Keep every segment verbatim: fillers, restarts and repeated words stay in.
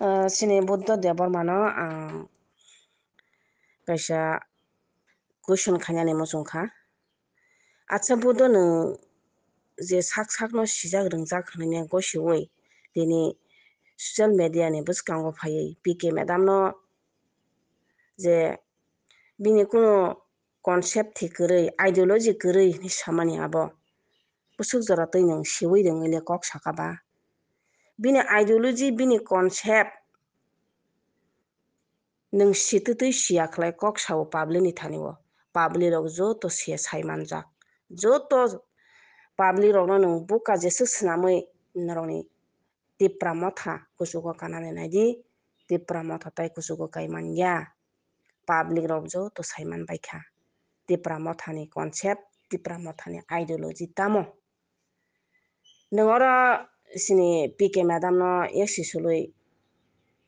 Ah, chini Buddha Debbarma no ang kaisa question khainani muchung kha. Acha Buddha, nwng je sak sak no sijak rwngjak hwnwi gosiwi tini social media ni bwskango phaiwi P K madam no je bini kuno concept thik kwrwi, ideology kwrwi hwnwi samani abo bwswk jora twi nwng siwi rwngwi le kok saka ba? Bini ideology, bini concept nwng sitwi twi siya khlai kok sao public ni thani o. Public rok joto se sai manjak. Joto public rokno nwng buka jeswk swnamwi norokni Tipra Motha kuchugo kanani naidi, Tipra Motha tai kuchugo kai manya. Public rok joto sai man baikha Tipra Mothani concept, Tipra Mothani ideology tamo. Nwng oro chini P K madam no yaksi sulwi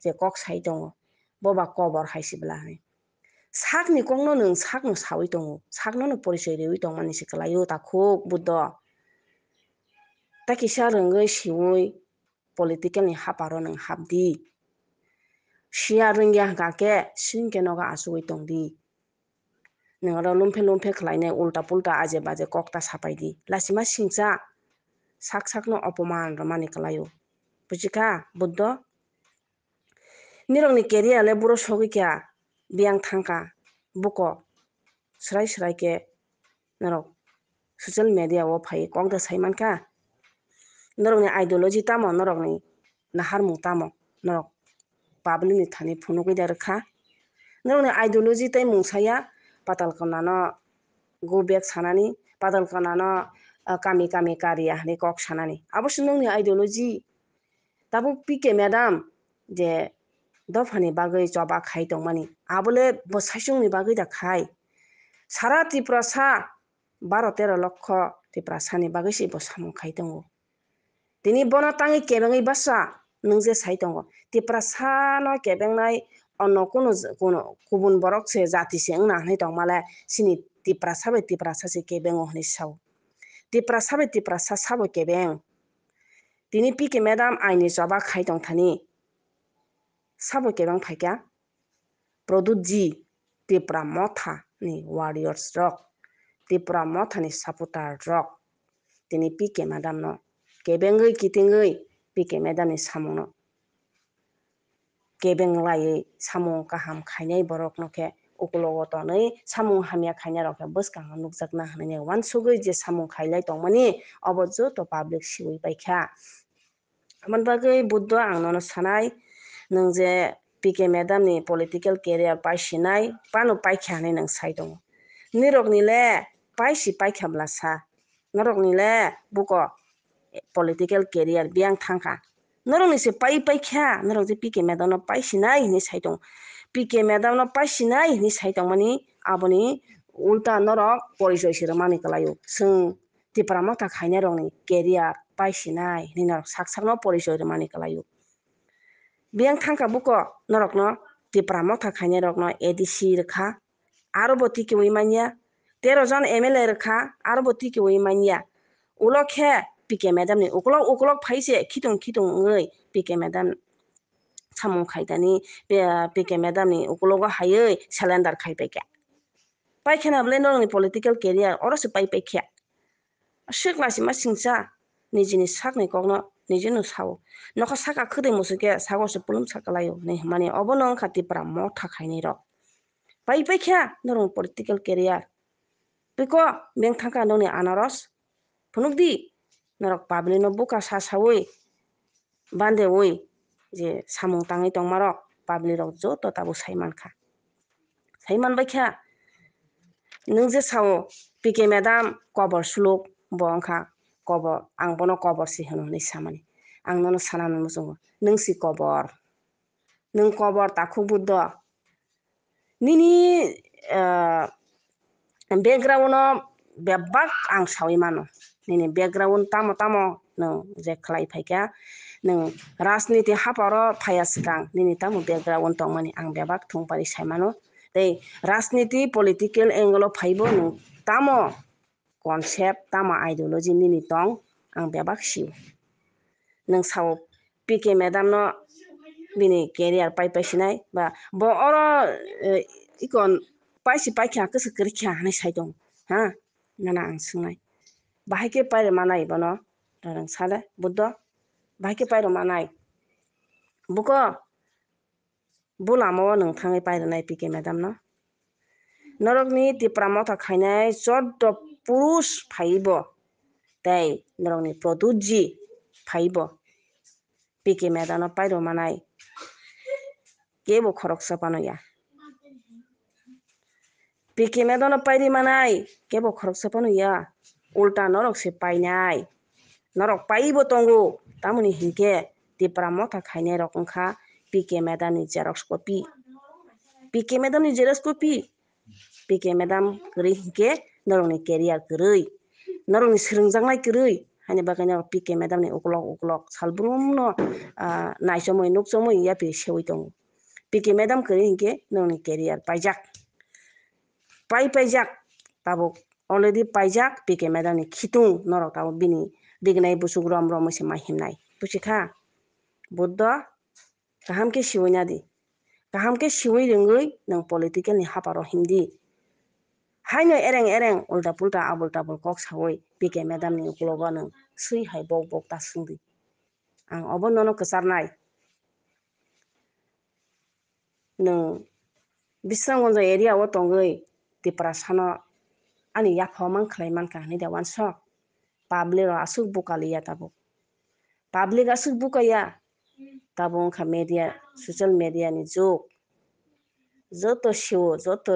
je kok sai tongo, bo ba kobor hai se bwla hinwi. Sakni kokno nwng sakno sawi tongo, sakno no porichoi riwi tongmani se kwlaio takhuk Buddho. Ta kisa rwngwi siwi political ni haparo nwng hapdi. Siya rwngya hwnkha khe singke nogo achugwi tongdi. Nwng oro lumphe lumphe khlainai ulta pulta aje baje kok ta sapai di. Lachima singcha sak sakno opoman rwmani kwlaio. Buchikha Buddho? Nirokni career le buro sogwi kha, biyang thangkha, buko srai srai khe norok social media o phai kok da sai mankha. Norokni ideology tamo, norokni naharmung tamo, norok public ni thani phunugwi da rwkha. Norokni ideology tei mung saya Patal Kona no go back sanani, Patal Kona no, ah, kami kami kariya hinwi kok sanani. Abo se nokni ideology. Tabuk P K madam je dophani bagwi choba khai tongmani, abole bo saichungni bagwi da khai. Sara Tiprasa baro tero lokho Tiprasani bagwi se bo samung khai tongo. Tini bono tangwi kebengwi basa nwng je sai tongo. Tiprasano kebengnai onno kunu, kunu kubun borok se, jati se wngna hinwi tongmale, chini Tiprasa bai Tiprasa se kebengo hinwi sao. Tiprasa bai Tiprasa sabo kebeng. Tini P K madam aini choba khai tongthani. Sabo kebeng phaikha Pradyut ji, Tipra Motha ni warriors rok, Tipra Motha ni supporter rok. Tini P K madam no kebengwi kitingwi P K madam ni samung no kebeng laiwi samung kaham khainai borok no khe ukulogo tonwi samung hamya khainai rok khe bwskango nukjakna hinwi uansugwi je samung khailai tongmani obo joto public siwi paikha. Aboni bagwi Buddho ang nono sanai, nwng je P K madam ni political career paisinai, pano paikha hinwi nwng sai tongo. Nirokni le paisi paikha bwla sa, norokni le buko political career biyang thangkha. Norokni se pai paikha, norok je P K madam no paisinai hinwi sai tongo. P K madam no paisinai hinwi sai tongmani aboni ulta norok porichoi se rwmani kwlaio. Chwng Tipra Motha khainai rokni career paisinai hinwi norok sak sakno porichoi rwmani kwlaio. Biyang thangkha buko norokno Tipra Motha khainai rokno A D C rwkha, aro bo tikiui manya, tero jon M L A rwkha, aro bo tikiui manya. Ulo khe P K madam ni ukolok ukolok phai se khitung khitung wngwi P K madam samung khaidani, P-, P K madam ni ukulogo haiwi cylinder khai paikha. Paikhana bwle norokni political career oro se pai paikha. Aswk lachima singcha nijini sakni kokno nijino sao. Nokha saka khwtwi muchungkhe sago se pulum sa kwlaio hinwi hwnmani obono wngkha Tipra Motha khainai rok. Pai paikha norokni political career. Piko beng thangkha nokni anaros. Phunukdi norok public no buka sa sawi bandewi je samung tangwi tongmarok public rok joto tabuk sai mankha. Sai manbaikha, nwng je sao P K madam kobor suluk, bo wngkha kobor, ang bono kobor si hwno hinwi samani. Ang nono sana muchungo, nwng si kobor. Nwng kobor takhuk Buddho. Nini, ah, background no bebak ang sawi mano. Nini background tamo tamo nwng je khlai phaikha, nwng rajniti haparo phaiya swkang nini tamo background tongmani ang bebak thung pari sai mano. Tei rajniti, political angle o phaibo nwng tamo concept, tamo ideology nini tong, ang bebak sio. Nwng sao P K madam no bini career pai pai sinai, ba bo oro, eh, ikon paisi paikha, kwswk kwrwikha hinwi sai tong, ha? Nana ang swngnai. Bahai khe pairwmanai bono, rarang sale, Buddho? Bahai khe pairwmanai. Buko, bu lama o nwng thangwi pairwnai P K madam no. Norokni Tipra Motha khainai choddo purush phaibo, tei norokni Produtji phaibo. P K madam no pairwmanai kebo khoroksa phano ya. P K madam no pairwmanai kebo khoroksa phano ya. Ulta norok se painai. Norok paibo tongo. Tamoni hinkhe Tipra Motha khainai rok wngkha P K madam ni xerox copy. P K madam ni xerox copy. P K madam kwrwi hinkhe norokni career kwrwi, norokni swrwngjaknai kwrwi, haini bagwi norok P K madam ni uklok uklok salbrumno, ah, naichomwi nukchomwi yapri seui tongo. P K madam kwrwi hinkhe norokni career paijak, pai paijak, tabuk already paijak P K madam ni khitung, norok tabuk bini rignai buchuk rom romwi se ma himnai, buchikha? Buddho, kaham khe siwi nadi. Kaham khe siwi rwngwi nwng political ni haparo himdi. Haino ereng ereng ulta pulta abul tabul kok sawi P K madam ni uklogo nwng swi hai bok bok ta swngdi. Ang obo nono kwcharnai. Nwng Bisramganj area o tongwi Tiprasano ani yapha mang khlai mankha hinwi da uansuk? Public rok aswk buka liya tabuk. Public aswk buka ya. Tabuk wngkha media, social media ni jug. Joto siwo, joto